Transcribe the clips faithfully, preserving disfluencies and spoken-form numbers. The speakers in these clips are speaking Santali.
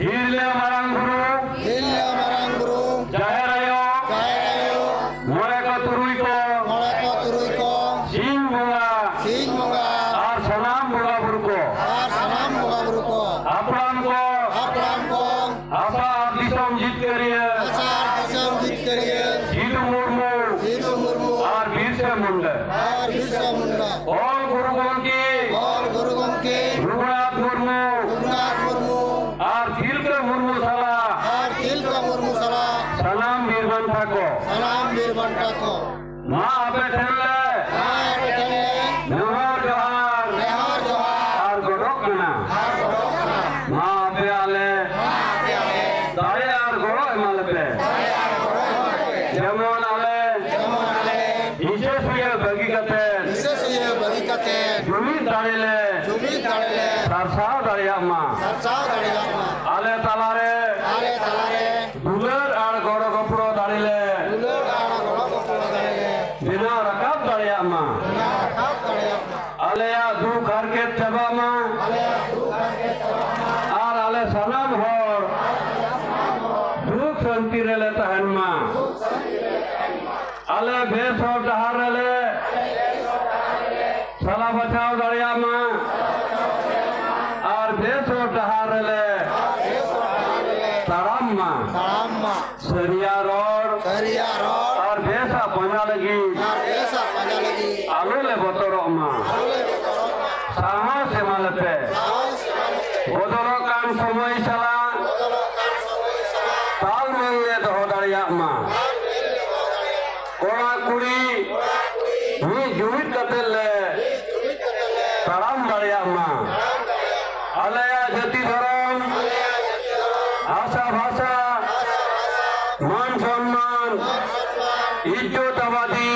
ᱛᱤᱨᱞᱟᱹ ᱢᱟᱨᱟᱝ ᱵᱩᱨᱩ, ᱛᱤᱨᱞᱟᱹ ᱢᱟᱨᱟᱝ ᱵᱩᱨᱩ, ᱡᱟᱦᱮᱨ ᱟᱭᱳ, ᱡᱟᱦᱮᱨ ᱟᱭᱳ, ᱢᱚᱬᱮ ᱠᱚ ᱛᱩᱨᱩᱭ ᱠᱚ, ᱢᱚᱬᱮ ᱠᱚ ᱛᱩᱨᱩᱭ ᱠᱚ, ᱥᱤᱧ ᱵᱚᱸᱜᱟ, ᱥᱤᱧ ᱵᱚᱸᱜᱟ, ᱟᱨ ᱥᱟᱱᱟᱢ ᱵᱚᱸᱜᱟ ᱵᱩᱨᱩ ᱠᱚ, ᱟᱨ ᱥᱟᱱᱟᱢ ᱵᱚᱸᱜᱟ ᱵᱩᱨᱩ ᱠᱚ, ᱦᱟᱯᱲᱟᱢ ᱠᱚ, ᱦᱟᱯᱲᱟᱢ ᱠᱚ, ᱦᱟᱥᱟ ᱟᱨ ᱫᱤᱥᱚᱢ ᱡᱤᱛᱠᱟᱹᱨᱤᱭᱟᱹ, ᱦᱟᱥᱟ ᱟᱨ ᱫᱤᱥᱚᱢ ᱡᱤᱛᱠᱟᱹᱨᱤᱭᱟᱹ, ᱥᱤᱫᱩ ᱢᱩᱨᱢᱩ, ᱥᱤᱫᱩ ᱢᱩᱨᱢᱩ, ᱟᱨ ᱵᱤᱨᱥᱟ ᱢᱩᱱᱰᱟ, ᱟᱨ ᱵᱤᱨᱥᱟ ᱢᱩᱱᱰᱟ, ᱚᱞ ᱜᱩᱨᱩ ᱜᱚᱢᱠᱮ, ᱚᱞ ᱜᱩᱨᱩ ᱜᱚᱢᱠᱮ, ᱨᱚᱜᱷᱩᱱᱟᱛᱷ ᱢᱩᱨᱢᱩ, ᱨᱚᱜᱷᱩᱱᱟᱛᱷ ᱢᱩᱨᱢᱩ, ᱟᱨ ᱛᱤᱞᱠᱟᱹ ᱢᱩᱨᱢᱩ ᱥᱟᱞᱟᱜ, ᱟᱨ ᱛᱤᱞᱠᱟᱹ ᱢᱩᱨᱢᱩ ᱥᱟᱞᱟᱜ, ᱥᱟᱱᱟᱢ ᱵᱤᱨ ᱵᱟᱱᱴᱟ ᱠᱚ, ᱥᱟᱱᱟᱢ ᱵᱤᱨ ᱵᱟᱱᱴᱟ ᱠᱚ, ᱢᱟ ᱟᱯᱮ ᱴᱷᱮᱱ ᱞᱮ, ᱢᱟ ᱟᱯᱮ ᱴᱷᱮᱱ ᱞᱮ, ᱱᱮᱦᱚᱨ ᱡᱚᱦᱟᱨ, ᱱᱮᱦᱚᱨ ᱡᱚᱦᱟᱨ, ᱟᱨ ᱜᱚᱰᱚᱜ ᱠᱟᱱᱟ᱾ ᱟᱨ ᱜᱚᱰᱚᱜ ᱠᱟᱱᱟ᱾ ᱢᱟ ᱟᱯᱮ ᱟᱞᱮ, ᱢᱟ ᱟᱯᱮ ᱟᱞᱮ, ᱫᱟᱲᱮ ᱟᱨ ᱜᱚᱲᱚ ᱮᱢᱟ ᱞᱮᱯᱮ᱾ ᱫᱟᱲᱮ ᱟᱨ ᱜᱚᱲᱚ ᱮᱢᱟ ᱞᱮᱯᱮ᱾ ᱡᱮᱢᱚᱱ ᱟᱞᱮ, ᱡᱮᱢᱚᱱ ᱟᱞᱮ, ᱦᱤᱸᱥᱟᱹ ᱥᱩᱭᱟᱹ ᱵᱟᱹᱜᱤ ᱠᱟᱛᱮ, ᱦᱤᱸᱥᱟᱹ ᱥᱩᱭᱟᱹ ᱵᱟᱹᱜᱤ ᱠᱟᱛᱮ, ᱡᱩᱢᱤᱫ ᱫᱟᱲᱮ ᱞᱮ, ᱡᱩᱢᱤᱫ ᱫᱟᱲᱮ ᱞᱮ, ᱥᱟᱨᱥᱟᱣ ᱫᱟᱲᱮᱭᱟᱜ ᱢᱟ᱾ ᱥᱟᱨᱥᱟᱣ ᱫᱟᱲᱮᱭᱟᱜ ᱢᱟ᱾ ᱟᱞᱮ ᱛᱟᱞᱟᱨᱮ, ᱟᱞᱮ ᱛᱟᱞᱟᱨᱮ, ᱫᱩᱞᱟᱹᱲ ᱟᱨ ᱜᱚᱲᱚ ᱜᱚᱯᱚᱲᱚ ᱫᱟᱲᱮ ᱞᱮ, ᱫᱩᱞᱟᱹᱲ ᱟᱨ ᱜᱚᱲᱚ ᱜᱚᱯᱚᱲᱚ ᱫᱟᱲᱮ ᱞᱮ, ᱵᱮᱱᱟᱣ ᱨᱟᱠᱟᱵ ᱫᱟᱲᱮᱭᱟᱜ ᱢᱟ᱾ ᱵᱮᱱᱟᱣ ᱨᱟᱠᱟᱵ ᱫᱟᱲᱮᱭᱟᱜ ᱢᱟ᱾ ᱟᱞᱮᱭᱟᱜ ᱫᱩᱠ ᱦᱟᱨᱠᱮᱛ ᱪᱟᱵᱟᱜ ᱢᱟ᱾ ᱟᱞᱮᱭᱟᱜ ᱫᱩᱠ ᱦᱟᱨᱠᱮᱛ ᱪᱟᱵᱟᱜ ᱢᱟ᱾ ᱟᱨ ᱟᱞᱮ ᱥᱟᱱᱟᱢ ᱦᱚᱲ ᱥᱩᱠ ᱥᱟᱱᱛᱤ ᱨᱮᱞᱮ ᱛᱟᱦᱮᱱ ᱢᱟ᱾ ᱟᱞᱮ ᱵᱮᱥ ᱦᱚᱨ ᱰᱟᱦᱟᱨ ᱨᱮᱞᱮ ᱥᱟᱞᱟ ᱵᱟᱪᱷᱟᱣ ᱫᱟᱲᱮᱭᱟᱜ ᱢᱟ᱾ ᱟᱨ ᱵᱮᱥ ᱦᱚᱨ ᱰᱟᱦᱟᱨ ᱨᱮᱞᱮ ᱛᱟᱲᱟᱢ ᱢᱟ᱾ ᱛᱟᱲᱟᱢ ᱢᱟ᱾ ᱥᱟᱹᱨᱤᱭᱟᱜ ᱨᱚᱲ ᱥᱟᱹᱨᱤᱭᱟᱜ ᱨᱚᱲ ᱟᱨ ᱵᱮᱥᱟᱜ ᱯᱟᱸᱡᱟ ᱞᱟᱹᱜᱤᱫ ᱟᱨ ᱵᱮᱥᱟᱜ ᱯᱟᱸᱡᱟ ᱞᱟᱹᱜᱤᱫ ᱟᱞᱚ ᱞᱮ ᱵᱚᱛᱚᱨᱚᱜ ᱢᱟ᱾ ᱟᱞᱚ ᱞᱮ ᱵᱚᱛᱚᱨᱚᱜ ᱢᱟ᱾ ᱥᱟᱦᱚᱥ ᱮᱢᱟ ᱞᱮᱯᱮ᱾ ᱥᱟᱦᱚᱥ ᱮᱢᱟ ᱞᱮᱯᱮ᱾ ᱵᱚᱫᱚᱞᱚᱜ ᱠᱟᱱ ᱥᱚᱢᱚᱭ ᱥᱟᱞᱟᱜ ᱵᱚᱫᱚᱞᱚᱜ ᱠᱟᱱ ᱥᱚᱢᱚᱭ ᱥᱟᱞᱟᱜ ᱛᱟᱞ ᱢᱮᱞ ᱞᱮ ᱫᱚᱦᱚ ᱫᱟᱲᱮᱭᱟᱜ ᱢᱟ᱾ ᱛᱟᱞ ᱢᱮᱞ ᱞᱮ ᱫᱚᱦᱚ ᱫᱟᱲᱮᱭᱟᱜ ᱢᱟ᱾ ᱠᱚᱲᱟ ᱠᱩᱲᱤ ᱠᱚᱲᱟ ᱠᱩᱲᱤ ᱢᱤᱫ ᱡᱩᱢᱤᱫ ᱠᱟᱛᱮ ᱞᱮ ᱢᱤᱫ ᱡᱩᱢᱤᱫ ᱠᱟᱛᱮ ᱞᱮ ᱛᱟᱲᱟᱢ ᱫᱟᱲᱮᱭᱟᱜ ᱢᱟ᱾ ᱛᱟᱲᱟᱢ ᱫᱟᱲᱮᱭᱟᱜ ᱢᱟ᱾ ᱟᱞᱮᱭᱟᱜ ᱡᱟᱹᱛᱤ ᱫᱷᱚᱨᱚᱢ ᱵᱷᱟᱥᱟ ᱵᱷᱟᱥᱟ, ᱢᱟᱱ ᱥᱚᱱᱢᱟᱱ, ᱤᱡᱽᱡᱚᱛ ᱟᱵᱟᱫᱤ,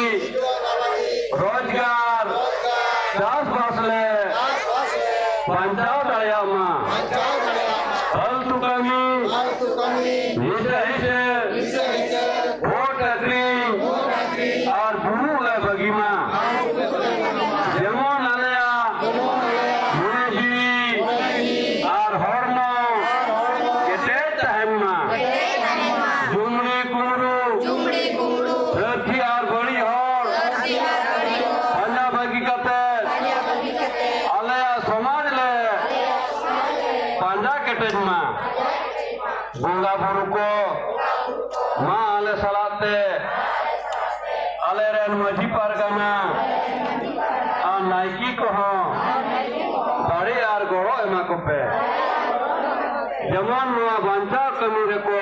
ᱨᱳᱡᱽᱜᱟᱨ, ᱪᱟᱥᱵᱟᱥ ᱞᱮ ᱵᱟᱧᱪᱟᱣ ᱫᱟᱲᱮᱭᱟᱜ ᱢᱟ᱾ ᱯᱷᱟᱞᱛᱩ ᱠᱟᱹᱢᱤ, ᱦᱤᱥᱟᱹ ᱦᱤᱥᱟᱹ, ᱵᱷᱳᱴ ᱟᱹᱠᱷᱨᱤᱧ ᱟᱨ ᱵᱩᱨᱩ ᱞᱮ ᱵᱟᱹᱜᱤ ᱢᱟ᱾ ᱡᱮᱢᱚᱱ ᱟᱞᱮᱭᱟᱜ ᱢᱚᱱᱮ ᱡᱤᱣᱤ ᱟᱨ ᱦᱚᱲᱢᱚ ᱵᱚᱸᱜᱟ ᱵᱩᱨᱩ ᱠᱚ ᱢᱟ ᱟᱞᱮ ᱥᱟᱞᱟᱜ ᱛᱮ ᱟᱞᱮᱨᱮᱱ ᱢᱟᱹᱡᱷᱤ ᱯᱟᱨᱜᱟᱱᱟ ᱟᱨ ᱱᱟᱭᱠᱮ ᱠᱚᱦᱚᱸ ᱫᱟᱲᱮ ᱟᱨ ᱜᱚᱲᱚ ᱮᱢᱟ ᱠᱚᱯᱮ, ᱡᱮᱢᱚᱱ ᱱᱚᱣᱟ ᱵᱟᱧᱪᱟᱣ ᱠᱟᱹᱢᱤ ᱨᱮᱠᱚ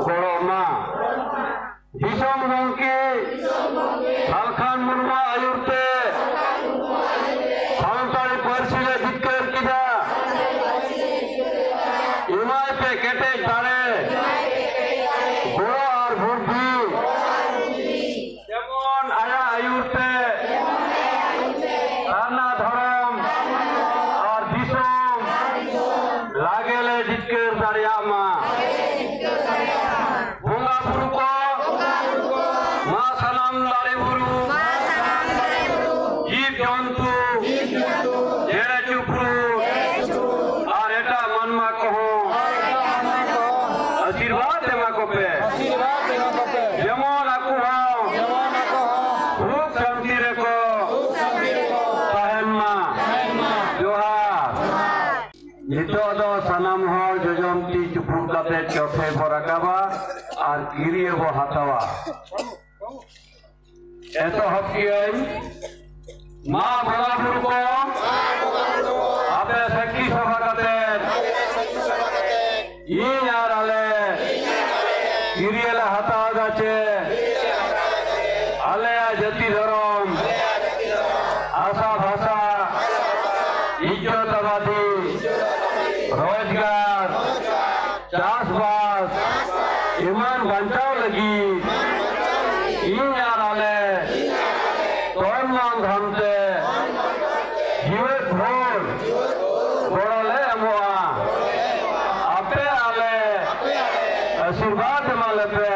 ᱜᱚᱲᱚᱜ ᱢᱟ᱾ ᱫᱤᱥᱚᱢ ᱜᱚᱢᱠᱮ ᱥᱟᱞᱠᱷᱟᱱ ᱢᱩᱨᱢᱩ ᱟᱹᱭᱩᱨ ᱛᱮ ᱥᱟᱱᱛᱟᱲᱤ ᱯᱟᱹᱨᱥᱤ ᱞᱮ ᱡᱤᱛᱠᱟᱹᱨ ᱠᱮᱫᱟ᱾ ᱮᱢᱟᱭ ᱯᱮ ᱠᱮᱴᱮᱡ ᱫᱟᱲᱮ, ᱜᱚᱲᱚ ᱟᱨ ᱵᱩᱫᱽᱫᱷᱤ᱾ ᱡᱮᱢᱚᱱ ᱟᱭᱟᱜ ᱟᱹᱭᱩᱨ ᱛᱮ ᱥᱟᱨᱱᱟ ᱫᱷᱚᱨᱚᱢ ᱟᱨ ᱫᱤᱥᱚᱢ ᱞᱟᱜᱮ ᱞᱮ ᱡᱤᱛᱠᱟᱹᱨ ᱫᱟᱲᱮᱭᱟᱜ ᱢᱟ᱾ ᱵᱚᱸᱜᱟ ᱵᱩᱨᱩ ᱠᱚ ᱢᱟ ᱥᱟᱱᱟᱢ ᱫᱟᱨᱮ ᱵᱩᱨᱩ, ᱡᱤᱵᱽ ᱡᱚᱱᱛᱩ, ᱪᱮᱬᱮ ᱪᱤᱯᱨᱩ ᱟᱨ ᱮᱴᱟᱜ ᱢᱟᱱᱣᱟ ᱠᱚᱦᱚᱸ ᱟᱥᱤᱨᱵᱟᱫᱽ ᱮᱢᱟ ᱠᱚᱯᱮ᱾ ᱡᱮᱢᱚᱱ ᱟᱠᱚ ᱦᱚᱸ ᱥᱩᱠ ᱥᱟᱱᱛᱤ ᱨᱮᱠᱚ ᱛᱟᱦᱮᱱ ᱢᱟ᱾ ᱡᱚᱦᱟᱨ᱾ ᱱᱤᱛᱚᱜ ᱫᱚ ᱥᱟᱱᱟᱢ ᱦᱚᱲ ᱡᱚᱡᱚᱢ ᱛᱤ ᱪᱩᱯᱩᱫ ᱠᱟᱛᱮ ᱪᱚᱴ ᱥᱮᱫ ᱵᱚ ᱨᱟᱠᱟᱵᱟ ᱟᱨ ᱠᱤᱨᱤᱭᱟᱹ ᱵᱚ ᱦᱟᱛᱟᱣᱟ᱾ ᱮᱛᱚᱦᱚᱵ ᱠᱤᱭᱟᱹᱧ᱾ ᱢᱟ ᱵᱚᱸᱜᱟ ᱵᱩᱨᱩ ᱠᱚ, ᱟᱯᱮ ᱥᱟᱹᱠᱷᱤ ᱥᱚᱵᱷᱟ ᱠᱟᱛᱮ ᱤᱧ ᱟᱨ ᱟᱞᱮ ᱠᱤᱨᱤᱭᱟᱹ ᱞᱮ ᱦᱟᱛᱟᱣ ᱮᱫᱟ ᱪᱮ ᱟᱞᱮᱭᱟᱜ ᱡᱟᱹᱛᱤ ᱫᱷᱚᱨᱚᱢ, ᱟᱥᱟ ᱵᱷᱟᱥᱟ, ᱤᱡᱽᱡᱚᱛ ᱟᱵᱟᱫᱤ, ᱨᱳᱡᱽᱜᱟᱨ, ᱪᱟᱥᱵᱟᱥ ᱮᱢᱟᱱ ᱵᱟᱧᱪᱟᱣ ᱞᱟᱹᱜᱤᱫ ᱤᱧ ᱟᱨ ᱟᱞᱮ ᱛᱚᱱ ᱢᱚᱱ ᱫᱷᱚᱱ ᱛᱮ ᱡᱤᱣᱮᱫ ᱵᱷᱳᱨ ᱜᱚᱲᱚ ᱞᱮ ᱮᱢᱚᱜᱼᱟ᱾ ᱟᱯᱮ ᱟᱞᱮ ᱟᱥᱤᱨᱵᱟᱫᱽ ᱮᱢᱟ ᱞᱮᱯᱮ᱾